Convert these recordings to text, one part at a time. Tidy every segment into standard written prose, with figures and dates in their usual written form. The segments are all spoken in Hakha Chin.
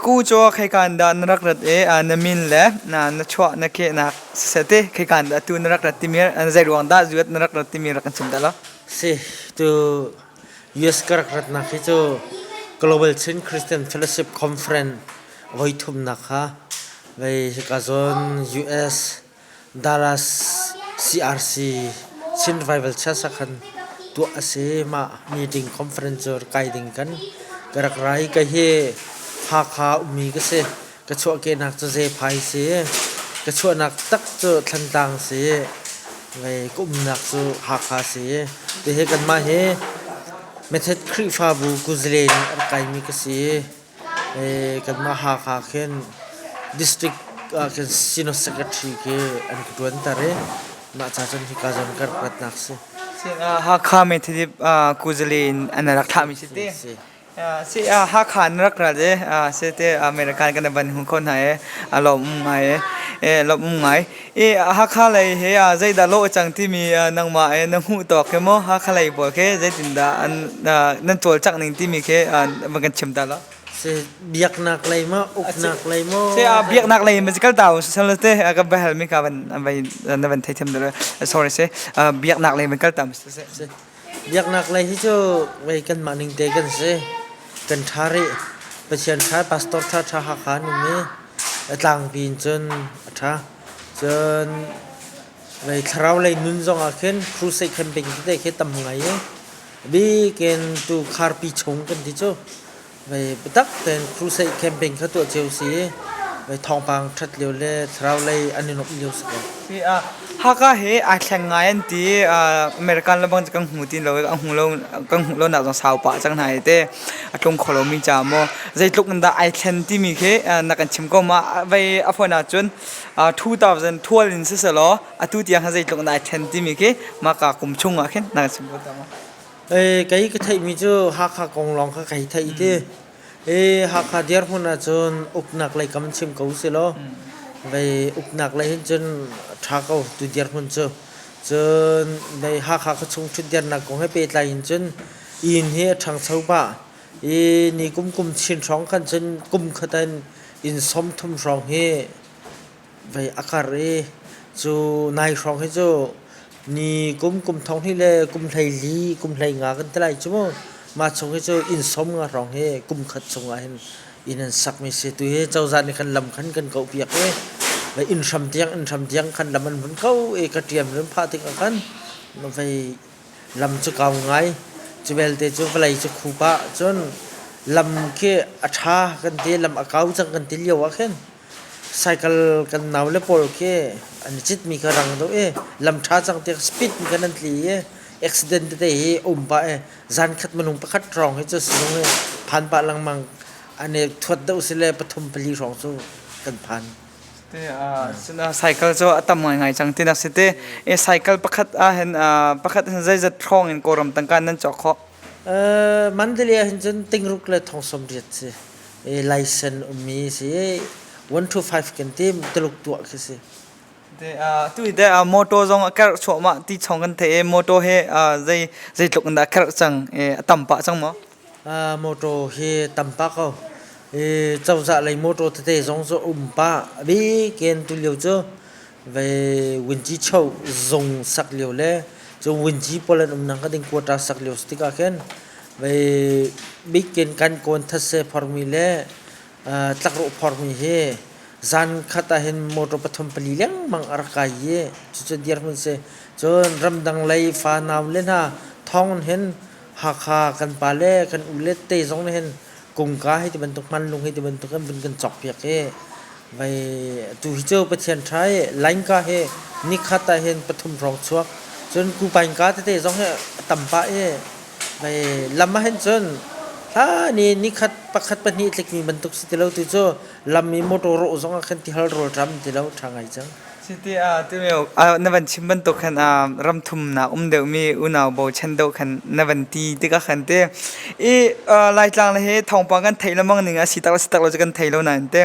Ku cu kheikan dah na rak rat i na min le na chuah na kehnak siseh ti kheikan dah atu na rak rat timi zei ruang dah zuat na rak rat timi rak kan chim ta law. Si tu US ka rak ratnak hi cu Global Chin Christian Fellowship Conference voi thumnak kha vei hika zawn US Dallas CRC Chin Revival Church ah khan tuah a si. Mah meeting conference cu kai ding kan ka rak ra i kei hi Hakha ummi ka si. Ka chuahkehnak cu Zephai si. Ka chuahnak tak cu Thlantlang si. Vei ka umnak cu Hakha si. Tihi kanmah hi Methodist Khrihfabu Kuzale in a rak kaimi ka si. Kanmah Hakha khin district ah khin Synod Secretary khi an ka ṭuanter i mah ca cun hika zawn ka rak ratnak si. Hakha Methodist Kuzale in an rak thlahmi si te. Si Hakha an rak rat i si te American kan van hmu kho hna i a lawm um ngai i lawm um ngai. I Hakha lei he zeidah lawh cang timi nangmah na hmuh tawk khi maw Hakha lei pawl khi zeitindah an nan cawlcangh ning timi khi van kan chim ta law. Si biaknak lei maw uknak lei maw? Si biaknak lei ma kal ta sal te ka bahal mi ka van vai na van thei thiam deuh sorry si biaknak lei ma kal ta si. Biaknak lei hi cu vei kanmah ning te kan si. Kan ṭha rih. Pathian ṭha, pastor ṭha ṭha Hakha an um i a tlangpi in cun a ṭha. Cun vei thlarau lei nun zong ah khin crusade camping tete khi tam ngai i bikin tu kharpi chung kan ti cu. Vei biatak tein crusade camping kha tuah cio si i vei thawngpang ṭhat lio le thlarau lei an i nuamh lio si ko. Hakha hi aa thleng ngai an ti. American le bang kan hmu ti lo kan hmu lo kan hmuh lo nak zong sau pah cang hna i te a tlung kho lomi ca maw zeitluk in dah ai thlen timi khi na kan chim ko ma vei a phone ahcun 2012 in siselaw atu tiang zeitluk in dah ai thlen timi khi maka kum chung ah khin na kan chim ko ta ma. Kei ka theihmi cu Hakha kong lawng kha kai theih ti. Hakha dirhmun ahcun uknak lei kam chim ko si law vei uknak lei hin cun ṭha ko tu dirhmun cu. Cun vei Hakha khuachung ṭhutdirnak kong he pehtlai in cun inn hi a ṭhangcho pah. I ni kum kum chin hrawng khan cun kum khat in inn 30 hrawng hi Vei a karh i cu nai hrawng hi cu ni kum kum thong hnih le kum 14 kum 15 kan ti lai cu mu. Mah chung hi cu inn 50 hrawng hi kum khat chungah hin inn an sakmi si. Tu hi cozah nih khan lam khan kan kauhpiak i vei inn hram tiang inn hram tiang khan lam an vun kau i ka ṭiam rim phah tikah khan vei lam cu kau ngai. Cu belte cu vawlei cu khu pah cun lam khi a ṭha kan ti lam a kau cang kan ti lio ah khin Cycle kan naule pawl khi an i citmi kha rang deuh i lam ṭha cang tiah speed in khan an tli i accident tete hi a um pah i zan khat minung pakhat hrawng hi cu sizung i phan pah lengmang an i thuat deuh si le pathum pali hrawng cu kan phan. Cycle cu a tam ngaingai cang ti nak si te. Cycle pakhat ah hin pakhat hin zeizat hrawng in Kawlram tangka nan cawk khawh? Mandalay ah hin cun tingruk le thong 80 si. License ummi si 1 to 5 kan ti Tuluk tuah khi si. Tu te motor zong a kerh chuahmah ti chong kan theih i motor he zei zeitluk in dah kerh cang a tam pah cang maw? Motor hi tam pah ko. Cozah lei motor tete zong cu um pah. Bikin tu lio cu ve Winci cho zung sak lio le cu Winci pawl an umnak ka ding quarter sak lio tikah khin Vei bikin kan kawn thetse phormi le tlakrawh phormi hi zan khat ah hin motor pathum pali lengmang a rak kai i cucu dirhmun si. Cun ramdang lei fanau le hna thawng hin Hakha kan pa le kan u le te zong nih hin kungka hei ti bantuk hmanlung hei ti bantuk an vun kan cawkpiak i vei tu hi cu Pathian ṭha i lainka hi nikhat ah hin pathum hrawng chuak cun kupainka tete zong hi a tam pah i vei lam ah hin cun hlan i nikhat pakhat pahnih tlikmi bantuk si ti lo tu cu lam i motor rawh zong ah khan tihal rawlṭam ti lo ṭha ngai cang. Siti ah timio na van chim bantuk khan ram thumnak um deuhmi unau bochan deuh khan na van ti tikah khan te i Laitlang le he thawngpang kan theih lengmang ning a si tak si tak lo cu kan thei lo nain te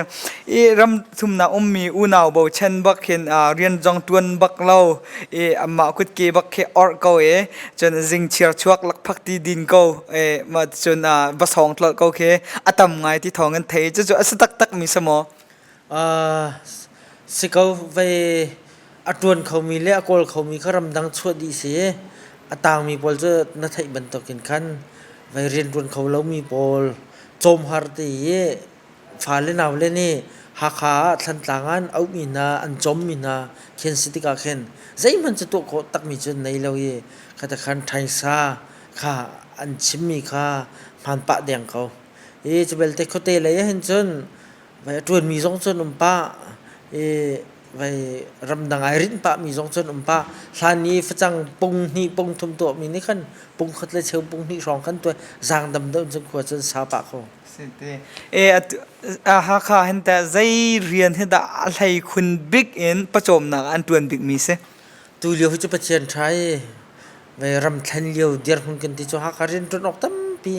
i ram thumnak ummi unau bochan bak hin rian zong tuan bak lo i amah kutke bak khi orh ko i cun zingchiar chuak lakphak ti din ko i ma cun va sawng tlolh ko khi a tam ngai ti thawng kan thei cucu a si taktak mi si maw? Si ko vei a ṭuan khomi le a kawl khomi kha ramdang chuah dih si. A tangmi pawl cu na theih bantukin khan vei rianṭuan kho lomi pawl cawmhar ti i fale naule nih Hakha ah Thlantlang ah an auhmi hna an cawmmi hna khin si tikah khin zeihmanh cu tuah khawh takmi cu an nei lo i khata khan ṭhaisa kha an chimmi kha hmaan pah deng ko. I cu belte khuate lei ah hin cun vai a ṭuanmi zong cun um pah i vai ramdang ai rinh pahmi zong cun um pah. Hlan i facang pung hnih pung thum tuahmi nih khan pung khat le cheu pung hnih hrawng khan tuah zaangdam deuh cun khua cun sa pah ko. E Hakha hin teh zei rian hi dah a hlei khun bik in pawcawmnak an ṭuan bikmi si? Tu lio hi cu Pathian ṭha i vei ram thlen lio dirhmun kan ti cu Hakha rianṭuan awk tampi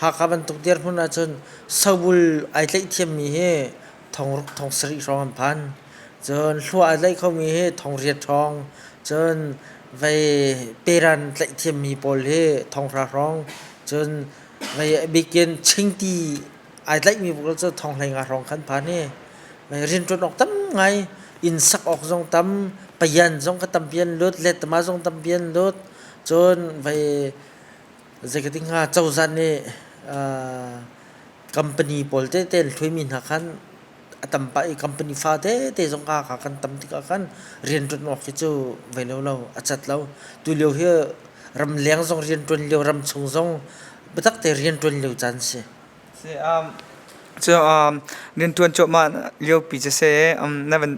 Hakha bantuk dirhmun ahcun sobul ai tlaih thiammi hi thong ruk thong sarih hrawng an phan. Cun hlua ai tlaih khomi hi thong riat hrawng. Cun vei peran tlaih thiammi pawl hi thong hra hrawng. Cun vei a bikin chingti ai tlaihmi pawl cu thong hlei nga hrawng khan phan hi. Vei rianṭuan awk tam ngai inn sak awk zong tam payan zong ka tampi an lut lettama zong tampi an lut cun vei zei ka ti hnga cozah nih company pawl tete an hluaimi hna khan a tam pah i company fa tete zong ka kha kan tam tikah khan rianṭuan awk hi cu vei lo lo a cat lo tu lio hi ramleng zong rianṭuan lio ramchung zong biatak te rianṭuan lio caan si. Cu rianṭuan cuahmah liopi cu si. Na van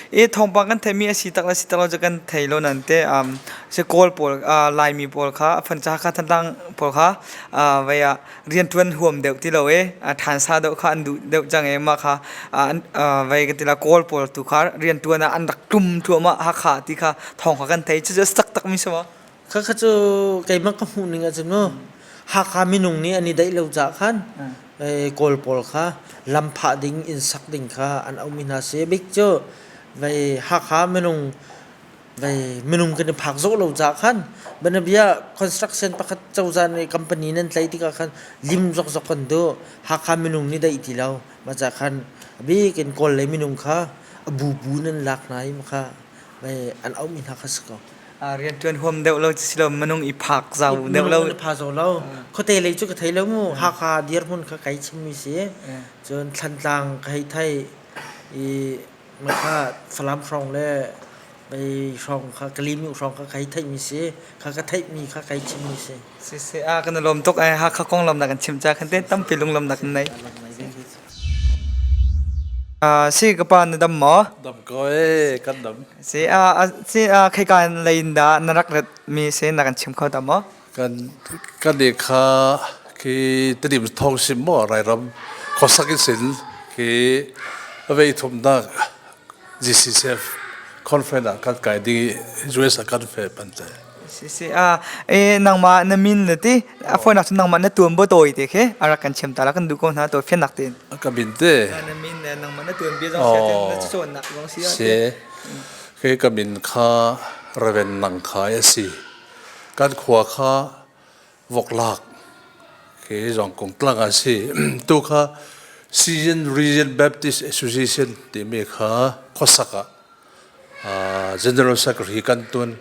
i thawngpang kan theihmi a si tak le si tak lo cu kan thei lo nain teh si Kawl pawl Laimi pawl kha a fon Hakha Thantlang pawl kha vei ah rianṭuan huam deuh ti lo i ṭhansa deuh kha an duh deuh cang i mah kha vei ka ti la Kawl pawl tu kha rianṭuan ah an rak tlum thluahmah Hakha ti kha thawng kha kan thei. Cucu a si taktak mi si maw? Khakha cu keimah ka hmuh ning ahcun mu Hakha minung nih an i daih lo caah khan Kawl pawl kha lam phah ding inn sak ding kha an aumi hna si. Bik cu vei Hakha minung vei minung kan i phak zawh lo caah khan banabia construction pakhat cozah nih company nan tlai tikah khan lim zokzok kan duh. Hakha minung nih daih ti lo. Mah caah khan a bik in Kawl lei minung kha a bubu nan lak hna i kha vei an aumi hna kha si ko. Rianṭuan huam deuh lo si lo minung i phak zau deuh lo. Minung pha zo lo. Khuate lei cu ka thei lo mu. Hakha dirhmun kha kai chimmi si. Cun Thlantlang ka hei thei i kha Falam hrawng le mei hrawng kha Kalimi hrawng kha ka hei theihmi si. Kha ka theihmi kha kai chimmi si. Si si a kan lawm tuk ai Hakha kong lawmnak kan chim cha khan te tampi lunglawmnak kan nei. Si ka pa na dam maw? Dam ko ee, kan dam. Si a si a khika lei in dah na rak rat mi si na kan chim kho ta maw? Kan kan i kha khi Tedim thong sim maw Rairam khuasak in sin khi vei thumnak GCCF conference ah kan kai ding i US ah kan fe pan te. Si si a e nangmah na min le ti a phone nak cun nangmah na tuan bo tawi te khi a rak kan chim ta la kan duh ko hna to fian nak tin. Ka min te. Na min le nangmah na tuan bia zong sia te na cawn nak zong sia. Si. Ke ka min kha Reverend Nang Khai a si. Kan khua kha voklak ke zong kong tlang a si. Tu kha Season Region Baptist Association timi kha khuasak ah General Secretary kan tun.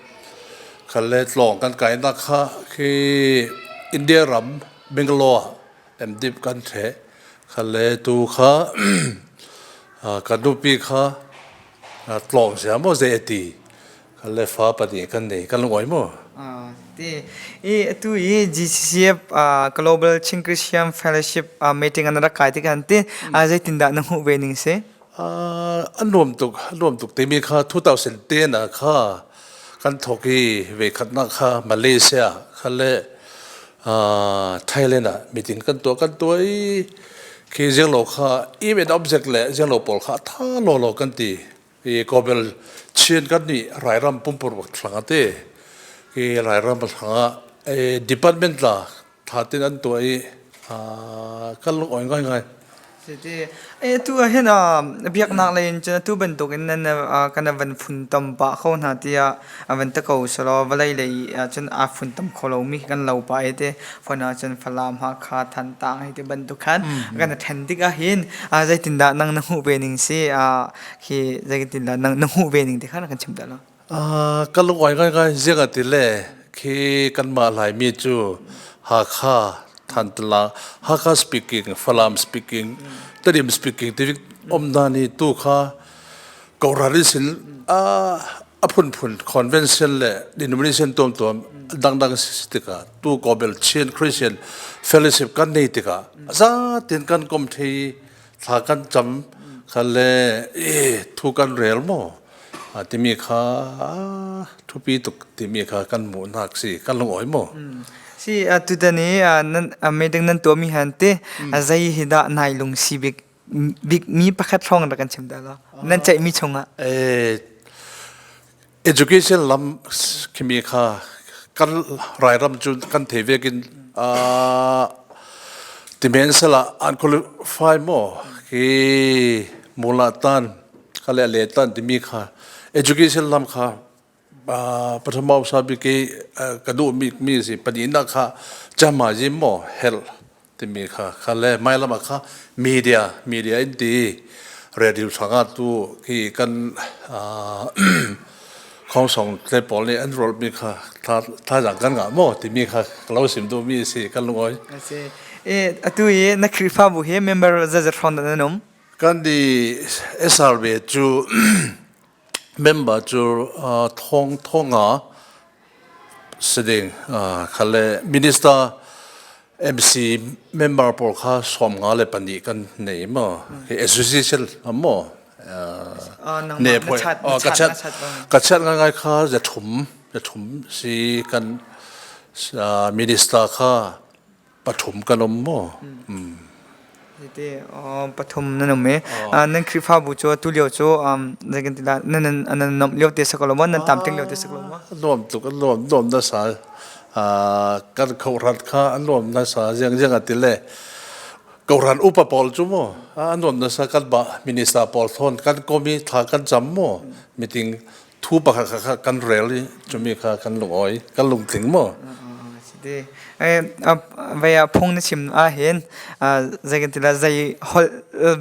Kha le tlawng kan kainak kha khi India ram Bangalore ah MDip kan the. Kha le tu kha kan nupi kha tlawng sia maw zei a ti. Kha le fa pahnih kan nei kan lungoi mu. Ti i atu i GCCF Global Chin Christian Fellowship meeting an rak kai ti kan ti zeitindah na hmuh ve ning si? An nuam tuk, an nuam tuk timi kha 2010 ah kha kan thawk i veikhatnak kha Malaysia kha le Thailand ah meeting kan tuah i khi zianglo kha event object le zianglo pawl kha tha lawlaw kan ti. I kobel Chin kan nih Rairam pumpur bak thlang ate i Rairam thlanga department la tha tin an tuah i kan lung oi ngai ngai. Siti e tu ah hin biaknak lei in cun atu bantuk in nan kan van funtom pah kho hna tiah van ta ko selaw vawlei lei cun aa funtom kho lomi kan lo pah i te fon ah cun Falam Hakha Thantlang hei ti bantuk khan kan then tik ah hin zeitindah nang na hmuh ve ning si khi zeitindah nang na hmuh ve ning ti kha kan chim ta lo. Ka lung oi ngai ngai ziang ati le khi kanmah Laimi cu Hakha Thantlang Hakha speaking Falam speaking Tedim speaking ti om na ni tu kha Korari sin a phunphun convention le denomination tom tom dangdang si tikah tu Gobel Chin Christian Fellowship kan nei tikah za tin kan kom thei thla kan cam kha le thu kan rel mo timi kha thupi tuk timi kha kan mu nak si kan lung oi mo. Si tutan i nan meeting nan tuah mi han te zei hi dah nai lung si bik bik mi pakhat hrawng rak kan chim ta lo nan ceih mi chungah. Education lam khimi kha kan rairam cu kan thei vekin timen sala an qualify mo ki mula tan khale le tan timi kha education lam kha pathama usabi ke ka du mi mi si panina kha chama jim mo health timi kha kha le mai lam kha media media in ti radio sanga tu khi kan khong song te pawl nih an rol mi kha tha tha jang kan nga mo timi kha lo sim du mi si kan lungoi. Ase e atu i na Khrihfabu hi member zazat hrawng dah nan um? Kan di SRB cu member cu thong thonga siding khale minister MC member pawl kha 54 kan nei mo association mo ne phoi ka chat ka chat ngai ngai kha za thum za thum si kan minister kha pathum kan um mo. Te pathum nan um i nan Khrihfabu cu tu lio cu nan nan nom lio te sakolo mo nan tam ting lio te sakolo mo. Nuam tuk nuam nuam na sa kan khohrat kha an nuam na sa ziang ziang ati le koran upa pawl cu mo an nuam na sa kan ba minister pawl thon kan komi tha kan cham mo meeting thu pakhat kha kan rel i cumi kha kan lung oi kan lungtling mo. Vei ah phung na chim ah hin zeikan zei holh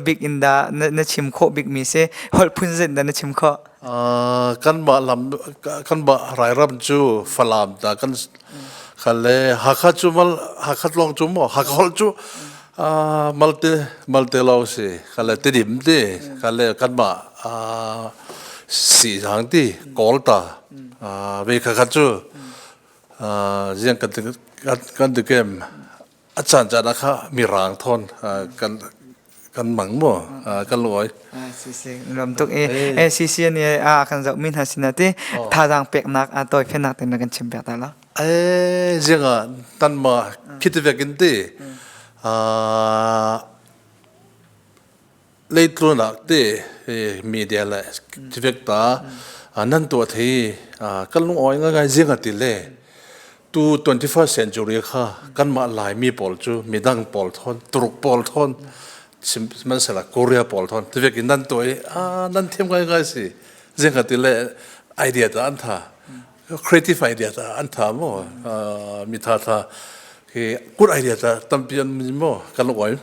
bik in dah na chim khawh bik mi si holh phun zet dah na chim khawh? Kan mah lam kan mah rairam cu Falam ta kan khale Hakha cu mal Hakha tlong cu mo Hakha holh cu malte malte lo si khale Tedim ti khale kan mah si hang ti Kawl ta ve kha kha cu ziang kan kan tikem a caan caan ah kha mirang thon kan kan mang mu kan luai. Si si ram tuk i e si si ni a kan zoh mi hna sin ati thazaang peknak a tawi fenak te na kan chim piak ta la. E ziang ah tan ma khiti vek in ti Leitlunak te media le tivek ta nan tuah thei kan lung oi ngai zing ati le tu 21st century kha kanmah Laimi pawl cu midang pawl thon Turuk pawl thon sihmanhsehlaw Korea pawl thon tivek in nan tuah i nan thiam ngai ngai si zing ati le idea ta an tha creative idea ta an tha mo mi tha tha hi good idea ta tampi an mo kan lung oi.